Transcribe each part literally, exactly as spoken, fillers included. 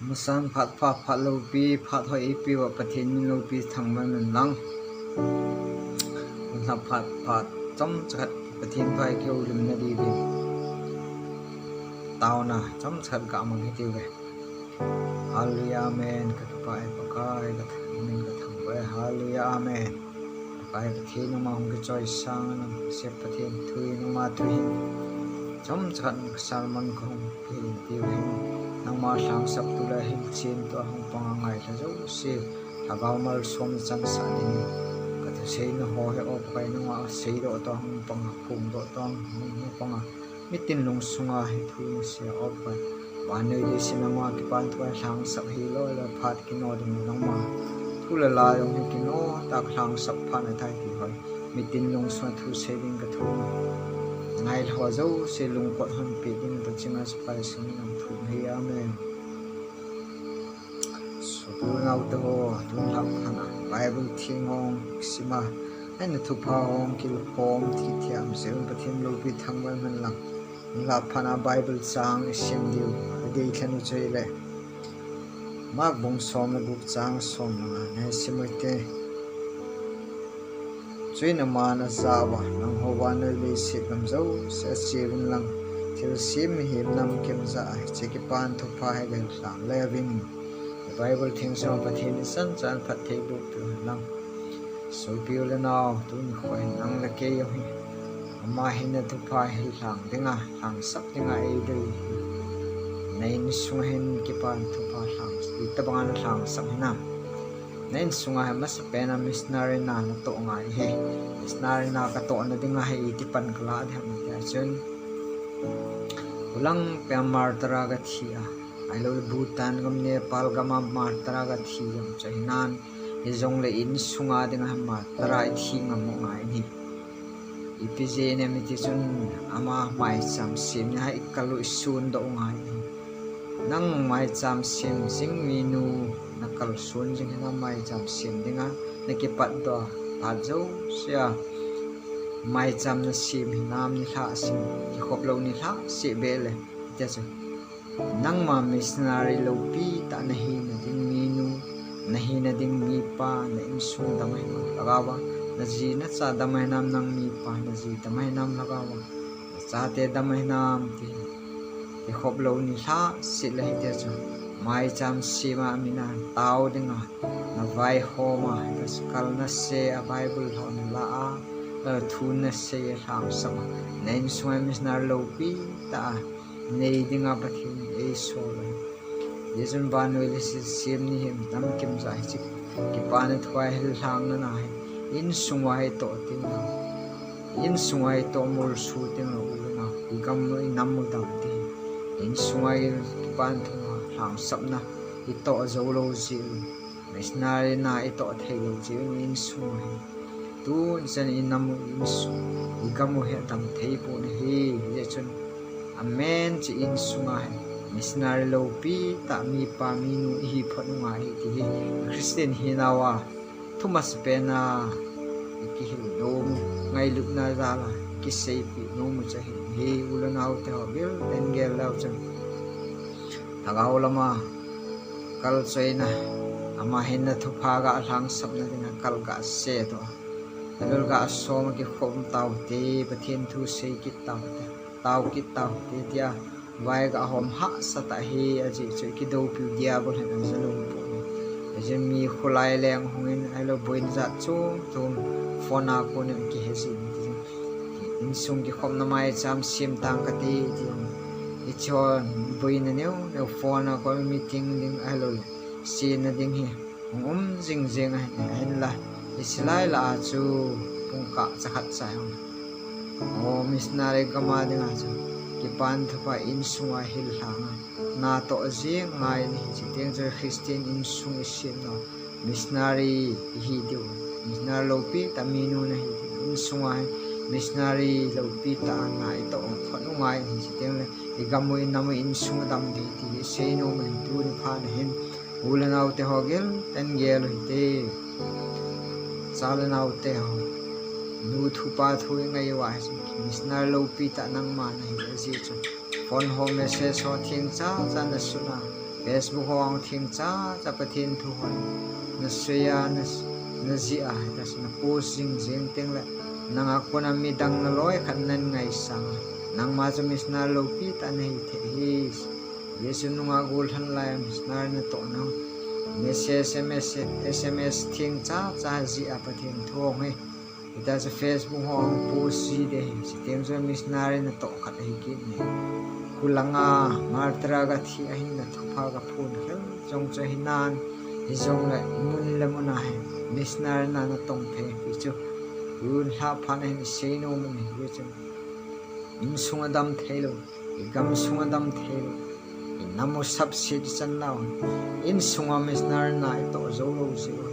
Masang phat pha phat loupi, phat hoi eipeuva Pathen min loupi thangvah in lang. Lha phat phat chomcha khat Pathen thu kihoulimna diuvin taona chomcha khat gamang hitiuve. Hallelujah, amen. Ka kipah e Pakai, ka min ka thangvah e. Hallelujah, amen. Pakai Pathen, nangma hung kichoisang, nang sep Pathen thu, nangma thu hin chomcha khat ka sermon kahung peh diu hin, nangma lhangsap tu le hilchen tua hung panga ngailha jouse, lhagao malsom chansah dingin ka thuseina ho hi, O Pakai, nangma seidoh tua hung panga, phongdoh tua hung panga, mitin lungsunga hi thu nasei, O Pakai. Vannoi leiset nangma kipana thu a lhangsap hilou le phat kino ding nangma thu le la jong hi kino tah lhangsap phat na thei ti hoi. Mitin lungsunga thu sei ding ka thu ngailha jouse lungkot hon peh ding Pakai chunga sepai sing nang thu hi. Amen. Sopi unaute ho, tun lhah phat a Bible theng hung sima, ahin thupha hung kilkhom, thithiam jeh un Pathen loupi thangvah in lang. Lhah phat a Bible chang isim diu, adei lhenu chu ahile Mark bung som le gup chang som le nga nahin sim u hite. Chuin aman ajah uva, nangho vannoi leiset gam jouse a cheuvin lang, thilsem mihem namkim jah a hiche kipana thupha hi galhang le uvin. Bible theng sunga Pathen in ichan chan phatthei boh peh hen lang. Sopi u le nao, tuni nikho hin nang le kei jong hi ama hinna thupha hi lhang dinga, lhangsap dinga eidei hi. Na insung hin kipana thupha lhang, itobanga na lhangsap hinam? Na insunga hi amasapen a missionary na natoh ngai hi. Missionary na katohna dinga hi iti pan kalah ding ham tia chun, khulangpia martyr a kathi a, ahilou le Bhutan gam, Nepal gam a martyr a kathi jong chu ahinan, hijongle insunga dinga hi martyr a ithi ngam u ngai ahi. Ipi jeh inem iti chun, ama maicham semna a ikal u isundoh u ngai ahi. Nang maicham sem jing minu, nakalson jing hinam maicham sem dinga, nakipatdoh a, phat jousea maicham nasem hinam, nilhah seh, kikhop lou nilhah seh beh le, tia chu, nangma missionary loupi tah nahina ding minu, nahina ding mipa, na insung dam ahinam lhagao a, naji nacha dam ahinam, nang mipa naji dam ahinam lhagao a, nachate dam ahinam ti hi kikhop lou nilhah seh le hitia chu, maicham sem a mina tao dinga navaihom a, kal nasei a, Bible ho nalah a, thu nasei a, lhangsap a, na insunga missionary loupi tah a nei dinga Pathen in eisol ahi. Hijeh chun vannoi leiset sem mihem namkim jah a hiche kipana thu a hi lhangna na hi insunga hi toh tengle, insunga hi toh molso tengle u le nao, igam u inam u dam ding. Insunga hi kipana thu a lhangsapna itoh jou lou jeh un, missionary na itoh thei lou jeh un, insunga hi tun chan inam u, insung, igam u hi adam thei pon ahi. Hijeh chun amen, hiche insunga hi missionary loupi tah mipa minu ihi phot u ngai ahi ti hi Christian hinauva thu masapen a ikihil nom u, ngailutna jal a ikiseipeh nom u chu ahi. Hi u le naote ho, gel ten gel leu chun, lhagao lama kalchoina, ama hinna thupha galhangsapna dinga kal gasedoh a, alol gasom a kikhom taute, Pathen thu sei kit taute, tao kit taute tia vai gahom hahsatah hi, ajeh chu ikidoupiu Diabol hin ajalung pon. Ajeh mi kholai leng hungin, ahilou boina jat chom chom phone a konin kihe jin, insung kikhopna, maicham sem tang kati tin, hiche boina neo neo phone a kon meeting ding ahilou le sena ding hi hung um jing jing ahin, ahinla hiche lai lah a chu pungkah chakhat cha jong, o, missionary gam a dinga chu kipana thupha insunga hil lhanga natoh jing ngai nahi. Hiche teng chu Christian insung isem nau, missionary ihi diu, missionary loupi tah minu nahi diu, insunga hi missionary loupi tah a na itoh phot u ngai nahi. Hiche tengle igam u, inam u, insung adam ding ti hi isei nom u ahin, tuni phat a hin u le naote ho, gel ten gel u hite. Cha le naote ho, nu thu pa thu ingai uva hiche missionary loupi tah nangma nahi, ajeh chu phone ho message ho thengcha cha nasut a, Facebook ho a thengcha cha Pathen thu hon na share a, na, na jih a, na post jing jing teng le, nang a kona midang naloi khat nan ngaisang a, nangma chu missionary loupi tah nahi thei hi. Jesu nunga gollhang lai a missionary natoh nau, message, S M S, S M S thengcha cha jih a Pathen thu hong hi. Hita chu Facebook ho a post ji ding hi, chuteng chu missionary natoh khat ahi kit ne. Khulanga martyr a gathi a hinna thupha gaphon khel jong chu hinan, hijongle mun le mun a hi missionary na natong thei ti chu. Tun lha phat na hin seinom u hi chu. Insung a dam thei lou. I gamsung a dam thei lou, i nam u sapset i chan nau, insunga missionary na i toh jou lou jeh u,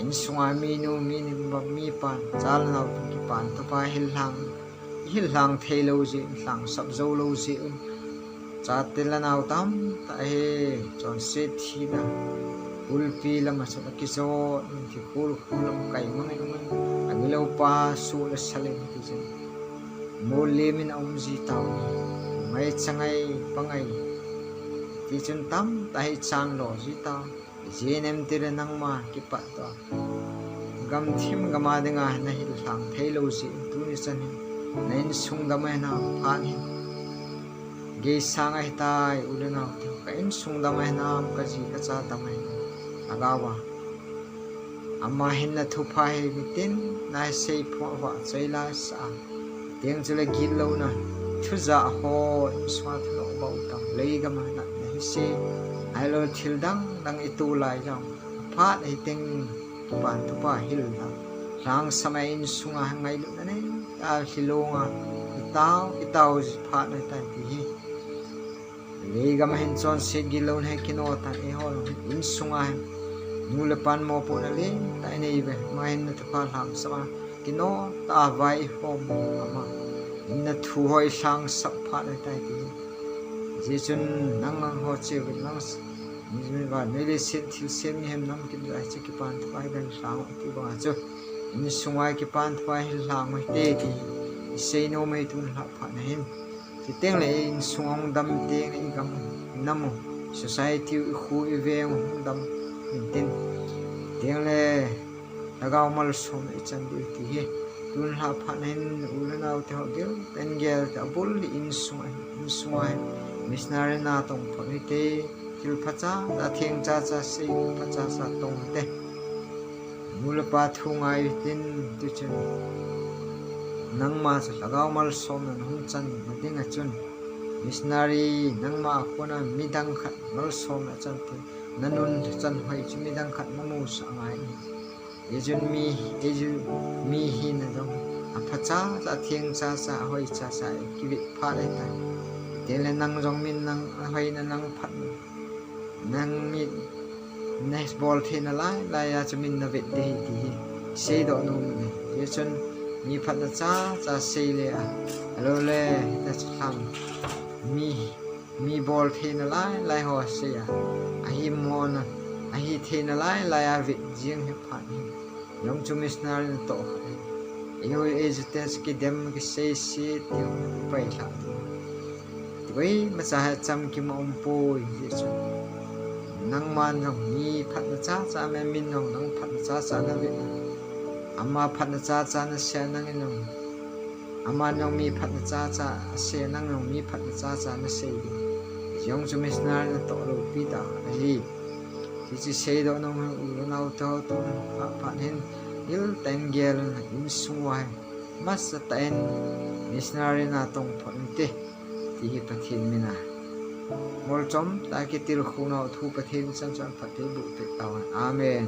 insunga minu, minu, mipa, cha le nao tun kipan thupha hil lhang, hil lhang thei lou jeh, lhangsap jou lou jeh u, chate le nao tamtah hi chonset thina, ulpi lam a chun akijot, thi khul khul lam kai mang in, agilou pa suh le sal in ti chun. Molem in aum ji tau, ngai changai pangai. Ti chun tamtah hi chang lo ji tau. Jinem tile nangma kipat to. Gamthim gam a dinga nahil lhang thei lou jeh in tuni chan hin na insung dam ahi nam phat hin. Geisang ahitai u le nao te. Ka insung dam ahi nam, ka ji ka cha dam ahi nam. Lhagao a. Ama hinna thupha hi mitin, na hi seiphong a vahchoi la sa a. Teng chule gitlouna, thujah ho, insunga thunoh bou tam, leigam a natna hi se. Ahilou thil dang dang i to lai jong, aphat hi teng kipan thupha hil la. Lhangsam a insunga ngailutna nei, ta hilonga, i tao, i tao ji phat ahitai ti hi. Leigam a hin chonset gitlouna hi kino tan, eiho insunga hin nu le pan mopohna lentah i nei uve, ama hinna thupha lhangsam a kino tah a vai i hom u, ama hinna thu ho i lhangsap phat ahitai ti. Hijeh chun nang nang ho cheh uvin lang, mi, mi vannoi leiset thilse mihem nam kit jeh a hiche kipan thupha hi lhang u ti banga chu, insunga kipan thupha hi lhang u hite ti i seinom u hi tun lha phat na hin. Chuteng le i insung hung dam teng le i gam, i nam u, society u, i kho i veng u hung dam intin. Teng le lhagao malsomna i chan diu ti hi. Tun lha phat na hin u le nao te ho gel tah in gel tah a bul hi insung a, insung a hi missionary natong phot hite. Thil phacha cha, theng cha cha, sei phacha cha tong hite. Nu le pa thu ngai u hitin, tu chun nangma chu lhagao malsomna na hung chan na ding a chun, missionary nangma a kona midang khat malsomna chan te, na nun chan hoi chu midang khat na musah ngai hi. Ei chun mi, ei chun mi hina jong aphacha cha, atheng cha cha, ahoi cha cha, ei kivet phat ahitai. Teng le nang jong min nang ahoina, nang phatna, nang min na bol theina lai lai a chu min na vet ding ahi ti hi seidoh nom u ahi. Hijeh chun mi phatna cha cha sei le a, ahilou le hita chu lhang mi, mi bol theina lai lai ho sei a, ahi mona, ahi theina lai lai a vet jing hi phat hi. Jong chu missionary natoh khat hi. Eiho ei jute chu kidem, kisei se ti u, i pai lhah diu. Ti koimacha hi chamkim a um poi, hijeh chun nangman jong mi phatna cha cha, min jong nang phatna cha cha na vet a, ama phatna cha cha na sei a, nang in jong, aman jong mi phatna cha cha asei a, nang jong mi phatna cha cha na sei ding. Jong chu missionary natoh loupi tah ahi. Hiche seidoh nom u le nao te ho, tun lha phat hin gel tah in gel un, insung uva hi masatah in missionary natong phot un te, ti hi Pathen mina molchom tah a kitilkhou nau thu Pathen chan chan phatthei boh peh tauhen. Amen.